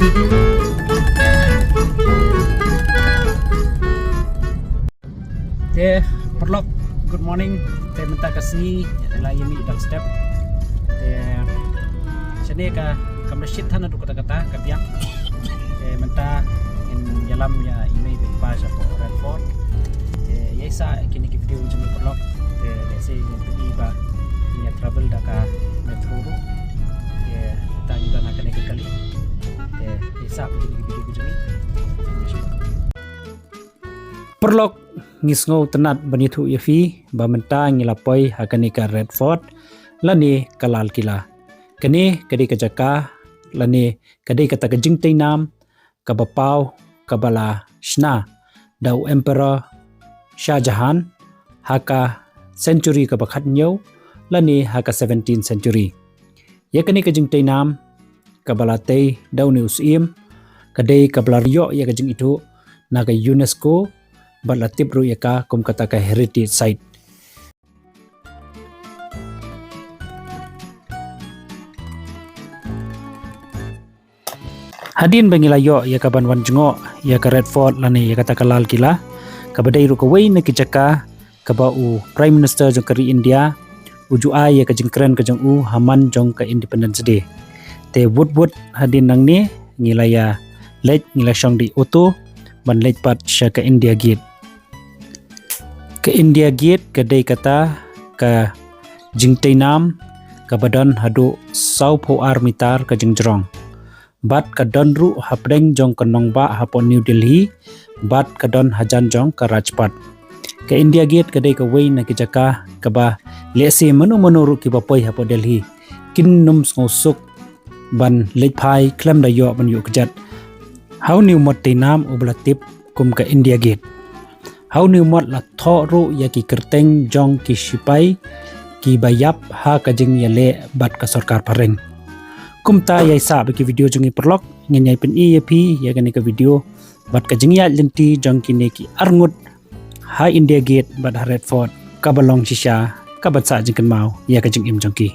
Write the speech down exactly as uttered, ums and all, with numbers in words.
Te paralok, good morning. Te mynta ka sngi la ïa mih dang step. Te shane ka kam da shit than naduh katta katta ka biang. Te mynta ngin ïalam ïa i mei bad i pa shapoh Red Fort. Te ïa sa kine ki video jong ngi paralok. Te lehse ngin pyni ba ngin ïa travel da ka metro ruh. Te ta ngi don ha kane ka kali. Te ïa sa kine ki video jong ngi. Paralok, ngi sngewtynnat ban ïathuh ïa phi ba mynta ngi la poi ha kane ka Red Fort lane ka Lal Kila. Kane ka dei ka jaka lane ka dei kata ka jingtei nam kaba paw kaba la shna da u Emperor Shah Jahan ha ka century kaba khathynñiew lane ha ka seventeenth century. Ïa kane ka jingtei nam kaba la tei da une u syiem ka dei kaba la ïoh ïa ka jingithuh na ka UNESCO bad la tip ruh ïa ka kum kata ka heritage site. Hadien ba ngi la ïoh ïa ka ban wan jngoh ïa ka Red Fort lane ïa kata ka Lal Kila, kaba dei ruh kawei na ki jaka kaba u Prime Minister jong ka ri India u ju ai ïa ka jingkren ka jong u ha man jong ka Independence Day. Te wut wut hadien nangne ngi la ïa leit, ngi la shong da i auto ban leit pat sha ka India Gate. Ka India Gate ka dei kata ka jingtei nam kaba don haduh sawphew ar mitar ka jingjrong. Bad ka don ruh hapdeng jong ka nongbah hapoh New Delhi, bad ka don hajan jong ka Rajpath. Ka India Gate ka dei kawei na ki jaka kaba lehse mano mano ruh kiba poi hapoh Delhi kin nym sngewsuk ban leit phai khlem da ïoh ban ïuh kjat ha une u mot tei nam uba la tip kum ka India Gate. Ha une u mot la thoh ruh ïa ki kyrteng jong ki shipai kiba ïap ha ka jingïaleh bad ka sorkar phareng. Kumta ïa sa ba ki video jong ngi paralok, ngin ïa pyni ïa phi ïa kane ka video bad ka jingïaid lynti jong kine ki arngut ha India Gate bad ha Red Fort kaba long shisha kaba sah jingkynmaw ïa ka jingim jong ki.